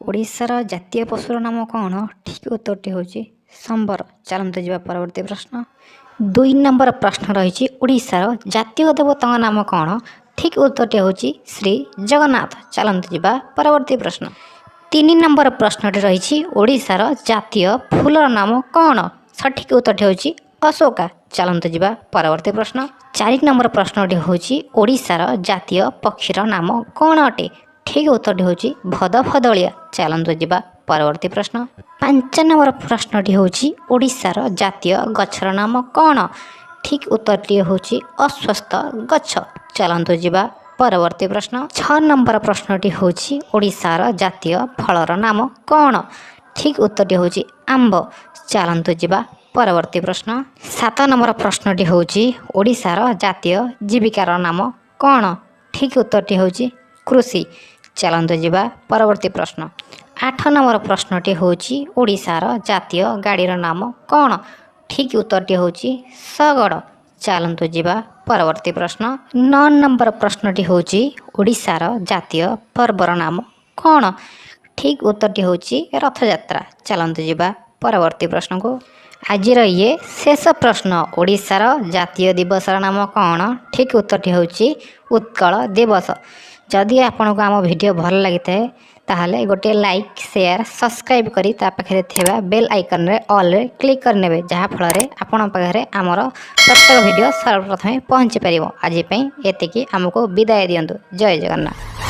ଓଡ଼ିଶାର ଜାତୀୟ ପଶୁର ନାମ କ'ଣ? ଠିକ୍ ଉତ୍ତରଟି ହେଉଛି ସମ୍ବର। ଚାଲନ୍ତୁ ଯିବା ପରବର୍ତ୍ତୀ ପ୍ରଶ୍ନ। 2 ନମ୍ବର ପ୍ରଶ୍ନ ରହିଛି, ଓଡ଼ିଶାର ଜାତୀୟ ଦେବତାଙ୍କ ନାମ କ'ଣ? ଠିକ୍ ଉତ୍ତରଟି ହେଉଛି ଶ୍ରୀ ଜଗନ୍ନାଥ। ଚାଲନ୍ତୁ ଯିବା ପରବର୍ତ୍ତୀ ପ୍ରଶ୍ନ। 3 ନମ୍ବର ପ୍ରଶ୍ନଟି ରହିଛି, ଓଡ଼ିଶାର ଜାତୀୟ ଫୁଲର ନାମ କ'ଣ? ସଠିକ୍ ଉତ୍ତରଟି ହେଉଛି ଅଶୋକା। ଚାଲନ୍ତୁ ଯିବା ପରବର୍ତ୍ତୀ ପ୍ରଶ୍ନ। 4 ନମ୍ବର ପ୍ରଶ୍ନଟି ହେଉଛି, ଓଡ଼ିଶାର ଜାତୀୟ ପକ୍ଷୀର ନାମ କ'ଣ ଅଟେ? ଠିକ୍ ଉତ୍ତରଟି ହେଉଛି ଭଦଭଦଳିଆ। ଚାଲନ୍ତୁ ଯିବା ପରବର୍ତ୍ତୀ ପ୍ରଶ୍ନ। 5 ନମ୍ବର ପ୍ରଶ୍ନଟି ହେଉଛି, ଓଡ଼ିଶାର ଜାତୀୟ ଗଛର ନାମ କ'ଣ? ଠିକ୍ ଉତ୍ତରଟି ହେଉଛି ଅଶ୍ୱତ୍ଥ ଗଛ। ଚାଲନ୍ତୁ ଯିବା ପରବର୍ତ୍ତୀ ପ୍ରଶ୍ନ। 6 ନମ୍ବର ପ୍ରଶ୍ନଟି ହେଉଛି, ଓଡ଼ିଶାର ଜାତୀୟ ଫଳର ନାମ କ'ଣ? ଠିକ୍ ଉତ୍ତରଟି ହେଉଛି ଆମ୍ବ। ଚାଲନ୍ତୁ ଯିବା ପରବର୍ତ୍ତୀ ପ୍ରଶ୍ନ। 7 ନମ୍ବର ପ୍ରଶ୍ନଟି ହେଉଛି, ଓଡ଼ିଶାର ଜାତୀୟ ଜୀବିକାର ନାମ କ'ଣ? ଠିକ୍ ଉତ୍ତରଟି ହେଉଛି କୃଷି। ଚାଲନ୍ତୁ ଯିବା ପରବର୍ତ୍ତୀ ପ୍ରଶ୍ନ। 8 ନମ୍ବର ପ୍ରଶ୍ନଟି ହେଉଛି, ଓଡ଼ିଶାର ଜାତୀୟ ଗାଡ଼ିର ନାମ କ'ଣ? ଠିକ୍ ଉତ୍ତରଟି ହେଉଛି ଶଗଡ଼। ଚାଲନ୍ତୁ ଯିବା ପରବର୍ତ୍ତୀ ପ୍ରଶ୍ନ। 9 ନମ୍ବର ପ୍ରଶ୍ନଟି ହେଉଛି, ଓଡ଼ିଶାର ଜାତୀୟ ପର୍ବର ନାମ କ'ଣ? ଠିକ୍ ଉତ୍ତରଟି ହେଉଛି ରଥଯାତ୍ରା। ଚାଲନ୍ତୁ ଯିବା ପରବର୍ତ୍ତୀ ପ୍ରଶ୍ନକୁ। ଆଜିର ଇଏ ଶେଷ ପ୍ରଶ୍ନ, ଓଡ଼ିଶାର ଜାତୀୟ ଦିବସର ନାମ କ'ଣ? ଠିକ୍ ଉତ୍ତରଟି ହେଉଛି ଉତ୍କଳ ଦିବସ। ଯଦି ଆପଣଙ୍କୁ ଆମ ଭିଡ଼ିଓ ଭଲ ଲାଗିଥାଏ, ତାହେଲେ ଗୋଟିଏ ଲାଇକ୍, ସେୟାର, ସବସ୍କ୍ରାଇବ୍ କରି ତା ପାଖରେ ଥିବା ବେଲ୍ ଆଇକନ୍ରେ ଅଲ୍ରେ କ୍ଲିକ୍ କରିନେବେ, ଯାହାଫଳରେ ଆପଣଙ୍କ ପାଖରେ ଆମର ପ୍ରତ୍ୟେକ ଭିଡ଼ିଓ ସର୍ବପ୍ରଥମେ ପହଞ୍ଚି ପାରିବ। ଆଜି ପାଇଁ ଏତିକି। ଆମକୁ ବିଦାୟ ଦିଅନ୍ତୁ। ଜୟ ଜଗନ୍ନାଥ।